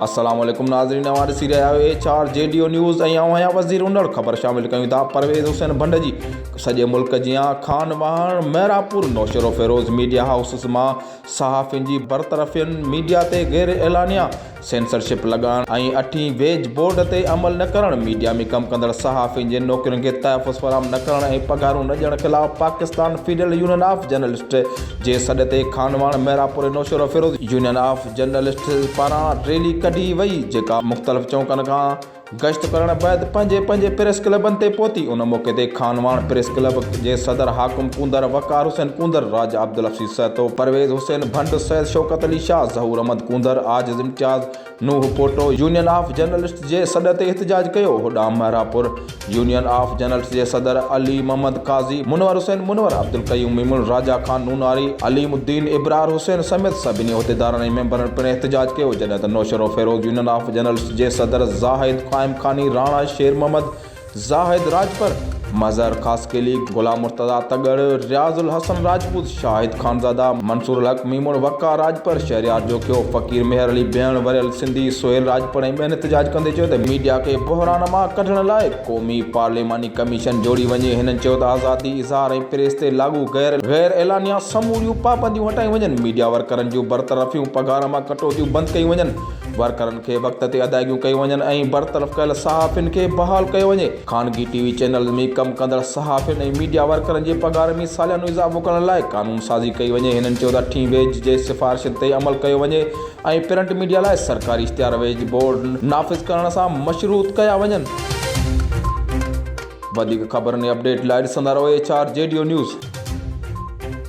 السلام عليڪم ناظرين اوهان ڏسي رهيا آهيو H R G D O news ۽ آئون آهيان وزير انڙ خبر شامل ڪيون ٿا پرويز حسين ڀنڊ جي سڄي ملڪ جيان خان واهڻ مهراپور نوشهروفيروز ميڊيا هائوسز مان صحافين جي برطرفين، ميڊيا تي غير اعلانيه سينسرشپ لڳائڻ ۽ اٺين ويج بورڊ تي عمل نه ڪرڻ، ميڊيا ۾ ڪم ڪندڙ صحافين جي نوڪرين کي تحفظ فراهم نه ڪرڻ ۽ پگهارون نه ڏيڻ خلاف Pakistan federal union of journalist جي سڏ تي Khanwahan, Mehrabpur ۽ Naushahro Feroze union of journalists پاران ريلي ڪڍي وئي، جيڪا مختلف چونڪن کان گشت ڪرڻ بعد پنهنجي پنهنجي پريس ڪلبن تي پهتي. ان موقعي تي خانواهڻ پريس ڪلب جي صدر حاڪم ڪونڌر، وقار حسين ڪونڌر، راجا عبدالحفيظ سهتو، پرويز حسين ڀنڊ، سيد شوڪت علي شاهه، ظهور احمد ڪونڌر، عاجز امتياز، نوح پوٽو، يونين آف جرنلسٽس جي سڏ تي احتجاج ڪيو. هوڏانهن مهراپور يونين آف جرنلسٽس جي صدر علي محمد قاضي، منور حسين منور، عبدالقيوم ميمڻ، راجا خان نوناري، عليم الدين، ابرار حسين سميت سڀني عهديدارن ۽ ميمبرن پڻ احتجاج ڪيو، جڏهن ته نوشهروفيروز يونين آف جرنلسٽس جي صدر زاهد قائم خاني، راڻا شير محمد، زاهد راڄپر، مظهر خاصخيلي، غلام مرتضيٰ تڳڙ، رياض الحسن راجپوت، شاهد خانزاده، منصور الحق ميمڻ، وقار راڄپر، شهريار جوکيو، فقير مهر علي بيڻ، وريل سنڌي، سهيل راڄپر ۽ ٻين احتجاج ڪندي چيو ته ميڊيا کي بحران مان ڪڍڻ لاء قومي پارلياماني ڪميشن جوڙي وڃي، هنن چيو ته آزادي اظهار ۽ پريس تي لاڳو غير غير اعلانيه سموريون پابنديون هٽايون وڃن، ميڊيا ورڪرن جون برطرفيون، پگهار مان ڪٽوتيون بند ڪيون وڃن. ورڪرن کي وقت تي ادائيگيون ڪيون وڃن ۽ برطرف ڪيل صحافين کي بحال ڪيو وڃي. خانگي ٽي وي چينلز ۾ ڪم ڪندڙ صحافين ۽ ميڊيا ورڪرن جي پگهار ۾ ساليانو اضافو ڪرڻ لاء قانون سازي ڪئي وڃي. هنن چيو ته اٺين ويج جي سفارشن تي عمل ڪيو وڃي ۽ پرنٽ ميڊيا لاء سرڪاري اشتهار ويج بورڊ نافذ ڪرڻ سان مشروط ڪيا وڃن. وڌيڪ خبرن ۽ اپڊيٽ لاء ڏسندا رهو H R G D O news.